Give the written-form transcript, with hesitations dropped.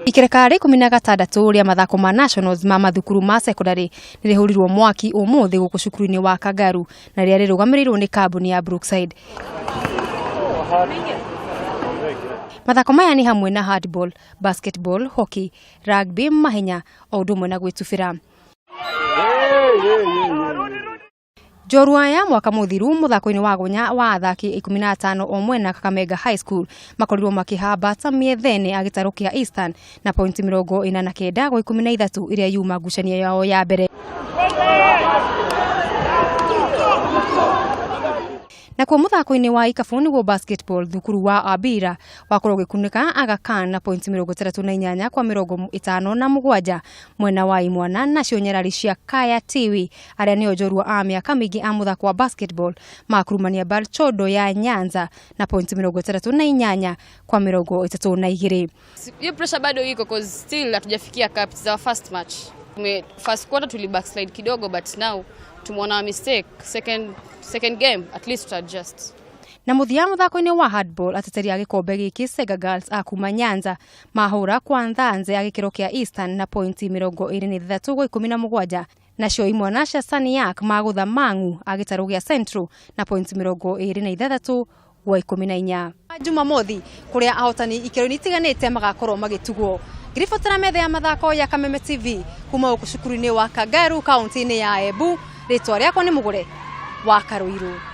Ikereka rĩa 16 rĩa mathako ma Nationals ma mathukuru ma secondary nĩ rĩhũrirwo mwaki ũmũthĩ gũkũ cukuru-inĩ wa Kangaru na rĩrĩa rĩrũgamĩrĩirwo nĩ kambuni ya Brookside. Mathako maya nĩ hamwe na handball, basketball, hockey, rugby, mahenya o ũndũ ũmwe na gwĩtubĩra. Njorua ya mwaka mũthiru mũthako-inĩ wa gunya wa athaki 15 o mwena Kakamega High School makorirwo makĩhamba Mĩethene a gĩtarũ kĩa Eastern na pointi 49 gwa 13 ĩrĩa yuma ngucanio yao ya mbere. Nakuo mũthako-inĩ wa ikabu nĩguo basketball thukuru wa Abira wakorwo ũgĩkunĩka Aga Khan na pointi 38 kwa 57 mwena wa imwana, nacio nyarari cia Kaya Tiwi arĩa nĩo njorua a mĩaka mĩingĩ a mũthako wa basketball makurumania Balchodo ya Nyanza na pointi 38 kwa 32. Hiyo pressure bado iko cause still hatujafikia cup. It's our first match. First quarter tuli backslide kidogo but now tumeona mistake. Second game at least to adjust. Na mũthia mũthako-inĩ wa handball ateteri a gĩkombe gĩkĩ Sega Girls a kuma Nyanza mahũra kwa Nthanze a gĩkĩro kĩa Eastern na pointi 23 gwa 17, nacio imwana cia Saniak magũtha Mang'u a gĩtarũ gĩa Central na pointi 26 gwa 14. Jumamothi kũrĩa ahotani ikĩro-inĩ itiganĩte magakorwo magĩtugwo. Ngĩribotera metha ya mathako ya Kameme TV kuma gũkũ cukuru-inĩ wa Kangaru kaunti-inĩ ya Embu, rĩtwa rĩakwa nĩ Mũgũre wa Karũirũ.